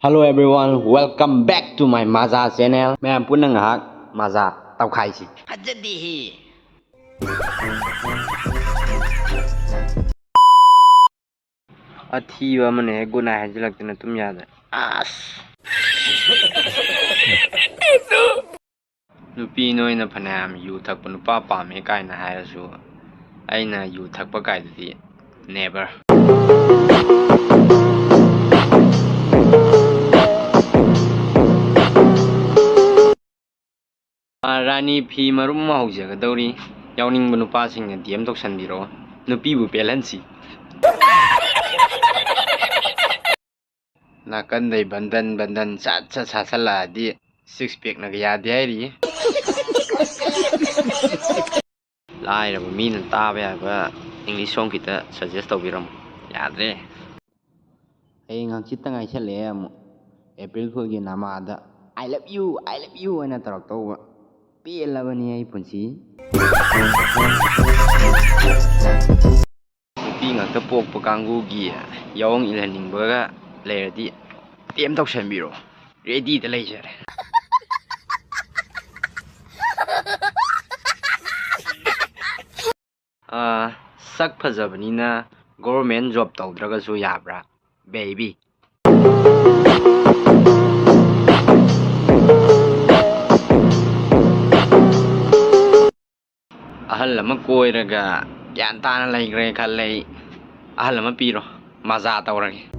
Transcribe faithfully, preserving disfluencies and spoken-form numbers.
Hello everyone, welcome back to my Maza channel. ꯃꯌꯥꯝ ꯄꯨꯟꯅ ꯉꯥꯏꯍꯥꯛ ꯃꯥꯖꯥ ꯇꯧꯈꯥꯏꯁꯤ꯫ ꯐꯖꯗꯦꯍꯦ꯫ ꯑꯊꯤꯕ ꯑꯃꯅ ꯍꯦꯛ good night ꯍꯥꯏꯖꯤꯜꯂꯛꯇꯅ ꯇꯨꯝ ꯌꯥꯗ꯭ꯔꯦ꯫ ꯑꯁ꯫ ꯅꯨꯄꯤ ꯅꯣꯏꯅ ꯐꯅꯌꯥꯝ ꯌꯨ ꯊꯛꯄ ꯅꯨꯄꯥ ꯄꯥꯝꯃꯦ ꯀꯥꯏꯅ ꯍꯥꯏꯔꯁꯨ, ꯑꯩꯅ ꯌꯨ ꯊꯛꯄ ꯀꯥꯏꯗꯨꯗꯤ never꯫ ꯑꯥ, ꯔꯥꯅꯤ ꯐꯤ ꯃꯔꯨꯞ ꯑꯃ ꯍꯧꯖꯒꯗꯧꯔꯤ꯫ ꯌꯥꯎꯅꯤꯡꯕ ꯅꯨꯄꯥꯁꯤꯡꯅ D M ꯇꯧꯁꯟꯕꯤꯔꯛꯑꯣ꯫ ꯅꯨꯄꯤꯕꯨ ꯄꯦꯜꯍꯟꯁꯤ꯫ ꯅꯥꯀꯟꯗꯩ ꯕꯟꯗꯟ ꯕꯟꯗꯟ ꯁꯠ ꯁꯠ ꯁꯥꯠꯆꯜꯂꯛꯑꯗꯤ six packꯅꯒ ꯌꯥꯗꯦ ꯍꯥꯏꯔꯤꯌꯦ꯫ ꯂꯥꯏꯔꯕ ꯃꯤꯅ ꯇꯥꯕ ꯌꯥꯕ English song ꯈꯤꯇ suggest ꯇꯧꯕꯤꯔꯝꯃꯨ꯫ ꯌꯥꯗ꯭ꯔꯦ꯫ ꯍꯌꯦꯡ ꯍꯪꯆꯤꯠꯇ ꯉꯥꯏꯁꯜꯂꯛꯑꯦ ꯑꯃꯨꯛ꯫ April Foolꯒꯤ ꯅꯃꯥꯗ "I love you, I love you" ꯍꯥꯏꯅ ꯇꯧꯔꯛꯇꯧꯕ꯫ ꯄꯦꯜꯂꯕꯅꯤ ꯑꯩ ꯄꯨꯟꯁꯤ꯫ ꯅꯨꯄꯤ ꯉꯥꯛꯇ ꯄꯣꯛꯄ ꯀꯥꯡꯕꯨꯒꯤ ꯌꯥꯑꯣꯡ ꯏꯜꯍꯟꯅꯤꯡꯕꯒ ꯂꯩꯔꯗꯤ D M ꯇꯧꯁꯟꯕꯤꯔꯣ꯫ Readyꯗ ꯂꯩꯖꯔꯦ꯫ ꯑꯥ, ꯁꯛ ꯐꯖꯕꯅꯤꯅ government job ꯇꯧꯗ꯭ꯔꯒꯁꯨ ꯌꯥꯕ꯭ꯔꯥ, baby? ꯑꯍꯜ ꯑꯃ ꯀꯣꯏꯔꯒ ꯒ꯭ꯌꯥꯟ ꯇꯥꯅ ꯂꯩꯈ꯭ꯔꯦ ꯈꯜꯂꯦ ꯑꯩ꯫ ꯑꯍꯜ ꯑꯃ ꯄꯤꯔꯣ, ꯃꯖꯥ ꯇꯧꯔꯒꯦ꯫